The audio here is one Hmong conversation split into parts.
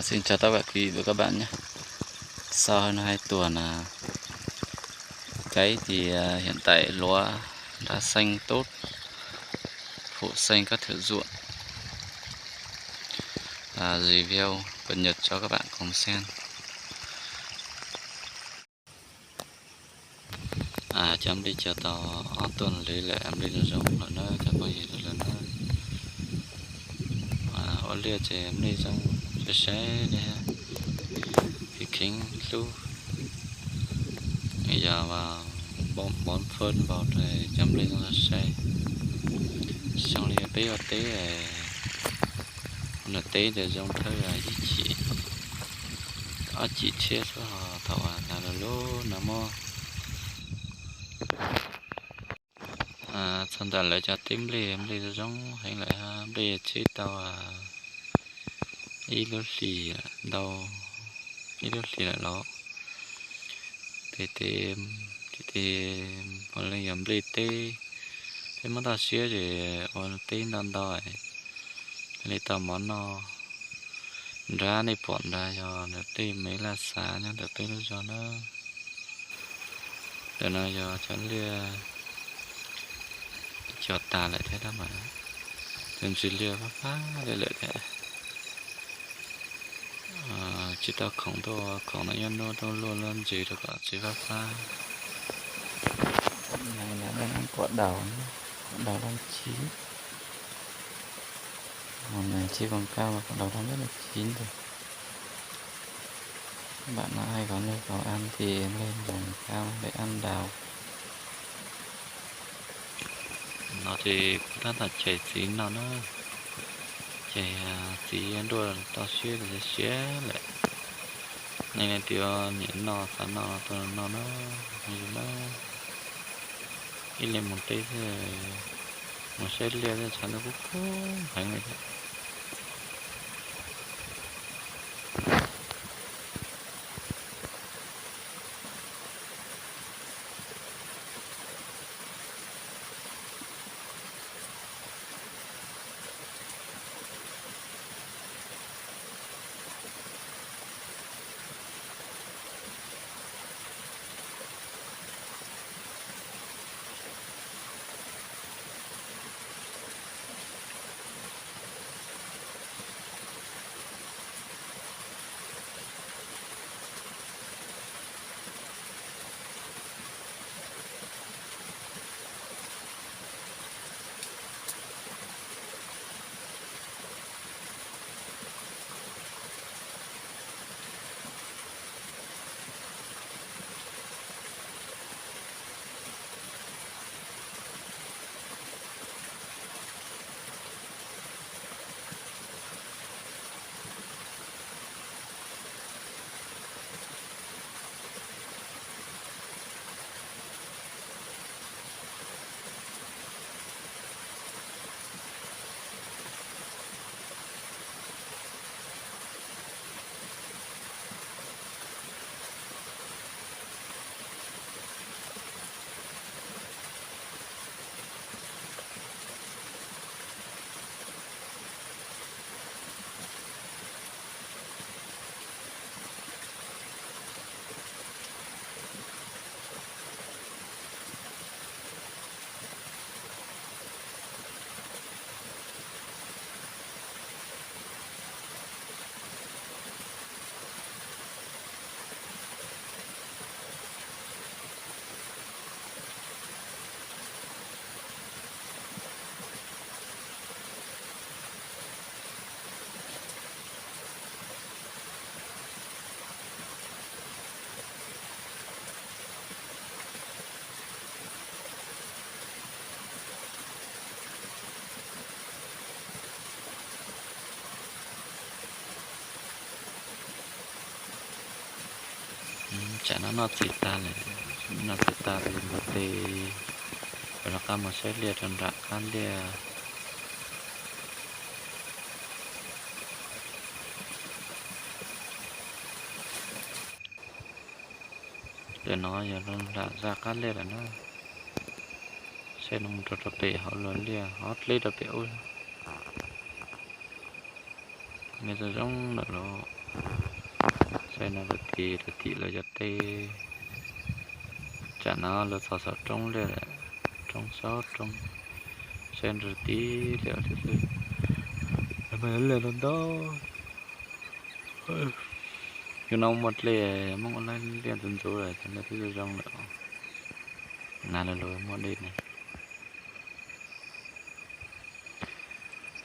Xin chào tất cả quý vị và các bạn nhé. Sau hơn hai tuần à, cháy thì à, hiện tại lúa đã xanh tốt, phủ xanh các thửa ruộng. À, review cập nhật cho các bạn cùng xem. Cov nplej cog tau ob tuaj li lawm, nplej zoo zoo lawm na cov phooj ywg sawv daws na. Ua liaj ces nplej zoo sai sai li, kheev kheev hlub. Yog npom npom phoj npaum cov nplej zoo sai sai. Zoo li peb ua teb, ua teb ces zoo thawj ib chim ob chim tshiab xwb ho thaum uas hnav lub lub no muab. Txog ntawm lawv cov teb nplej, nplej zoo zoo heev lawm, nplej tseb tau ib lub hlis ntau, ib lub hlis lawm los. Ces tes tes ua li yog nplej teb, peb muab toj siab ces ua teb ntau ntau li tau mov noj. Nrab nej pom nrad yog ntawm tej me laj xav nyob ntawm peb lub zos na. Ntawm no yog cov liaj cog tas lawm thiab tab mas cov ntsis liaj fab fab li lawm thiab. Tsis tau khoom tuaj, khoom no nyob nub tuaj luaj luaj ntsis rau kom tsis fab fab. Pom daus, pom daus dab tsi. Mus nws tsis koom kab los pom daus dab tsi ntag. Bạn nói hay có nhu cầu ăn thì lên Đồng Cam để ăn đào. No ces kuv tab tom cais txiv no na, cais txiv nruaj toj siab siab lawm. Neeg leej twg nyiam noj xav noj tuaj noj na, zoo na. Ib leeg mus teb thiab, mus saib liaj thiab tshav ntuj kub kub heev li thiab. Tsam no noj txiv tag lawm, noj txiv tag ces mus tes, rov qab mus saib liaj rau nram qab liaj. Ntawm no yog nram zaj qab liaj lawm na. Saib no mus rau rau pem hauv luag liaj hov dleb rau pem ub. Nws zoo zoo lawm los. Saib no rau tim, rau tim lawv cov teb. Tsam no lawv txhos saum roob liaj, roob saum roob. Saib rau tim liaj, lawv mas liaj no ntau. Yus no muaj dlej, Hmoob ua liaj ntxuav ntxuav lawm, cov no twb zoo lawm. Nag lawm luag muaj dej ne.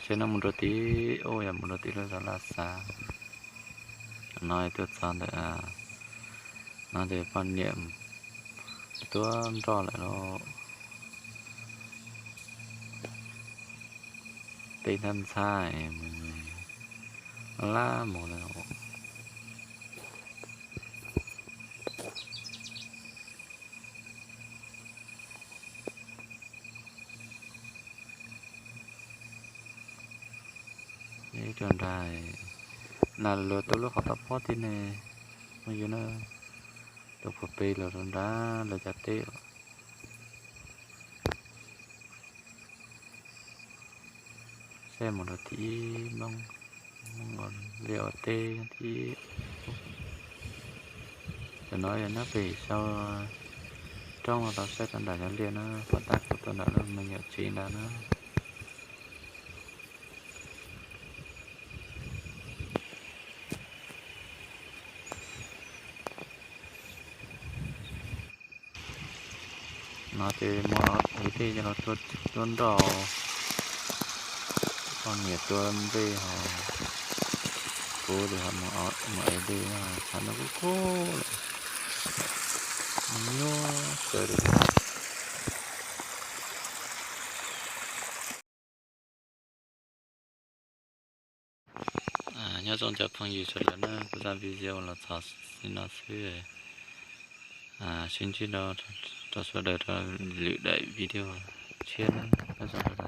Saib no mus rau tim, ua yog mus rau tim lub zos Laj Xav. No tuaj txog ntawm no ces poj niam tuaj nroj lawm lauj. Teb ntxhab ntxhab, laj mus lawm. Ib rau nrag, nag luag tuaj lub qhov toj pob tim ne, muaj yus na, tuaj puag pem los rau nrag lawv cov teb. Saib mus rau tim Hmoob, Hmoob ua liaj ua teb tim. Tam no yog nyob pem sau roob los tau saib rau nram cov liaj na, pom tab kuv tuaj nram lub me nyuam tsev ntawd na. No ces muaj ev dej coj los tuaj nroj, poj niam tua nplej ho kuv ces ho mus ev dej, tshav ntuj kub kub lawm, nyuaj kawg li. Nyob zoo cov phooj ywg sawv daws na, kuv zaj video los txog li no xwb. Sib ntsib rau sawv daws rau lwm daim video tshiab na, nyob zoo sawv daws.